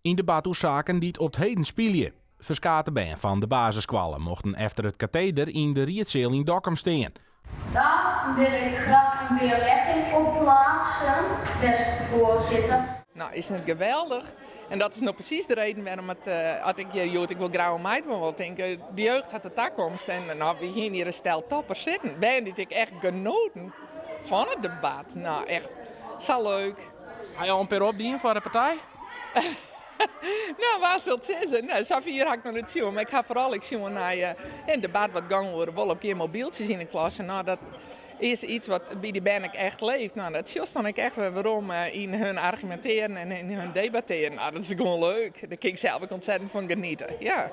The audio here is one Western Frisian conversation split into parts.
In debat oer saken dy't op 't heden spylje. Ferskate bern fan de basisskoalle mochten efter it kateder yn de riedseal yn Dokkum stean. Dan wil ik graag een weerlegging opplaatsen, beste voorzitter. No, is it net geweldich? En dat is no presys de reden wêrom it, as ik hjir hjoed ek wol graach oan meidwaan wol, tink ik, de jeugd hat de takomst en no, wy hiene hjir in stel toppers sitten. Bern dy't ek echt genoten fan it debat. No, echt sa leuk. Ha je al in pear opdien foar de partij? No, wa sil it sizze? Nee, safier ha ik noch net sjoen. Mar ik ha foaral ek sjoen nei in debat wat gong oer wol of gjin mobyltsjes yn de klasse. No, dat is iets wat by dy bern ek echt leeft. No, dat sjochst dan ek echt wer werom yn hun argumintearjen en yn hun debattearjen. No, dat is gewoan leuk. Dêr kin ik sels ek ontzettend fan geniete. Ja.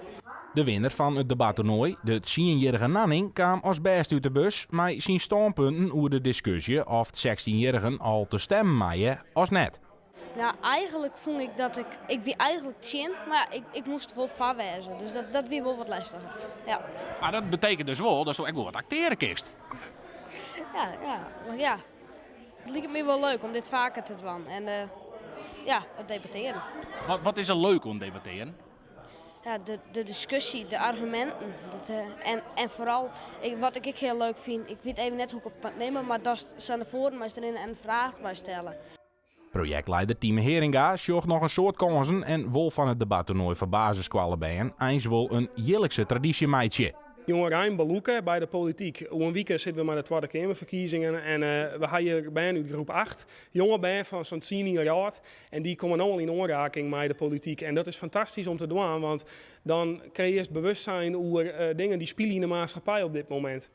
De winner fan it debattoernoai, de tsienjierrige Nanning, kaam as bêste út de bus mei syn stânpunten oer de diskusje oft sechstjinjierrigen al te stemmen meie as net. Nou, eigenlik fûn ik dat ik, ik wie eigenlik tsjin, mar ja, ik, ik moast wol foar wêze. Dus dat, dat wie wol wat lestiger. Ja. Mar dat betekent dus wol datsto ek wol wat aktearje kinst. Ja, ja, mar ja. It liket my wol leuk om dit faker te dwaan en uh, ja, it debattearjen. Wat, wat is der leuk oan debattearjen? Ja, de, de diskusje, de arguminten. Dat, uh, en, en foaral, ik, wat ik ek hiel leuk fyn, ik wit even net hoe't ik op moat nimme, mar datst sa nei foaren meist rinne en in fraach meist stelle. Projektlieder Tieme Heringa sjocht noch in soad kânsen en wol fan it debattoernoai foar basisskoallebern eins wol in jierlikse tradysje meitsje. Jongerein belûke by de polityk. Oer in wike sitte we mei de Twadde Keamerferkiezingen en we ha hjir bern út groep acht. Jonge bern fan sa'n tsien jier âld en dy komme no al yn oanraking mei de polityk. En dat is fantastysk om te dwaan, want dan kreëarst bewustzijn oer dingen dy't spylje yn de maatskippij op dit momint.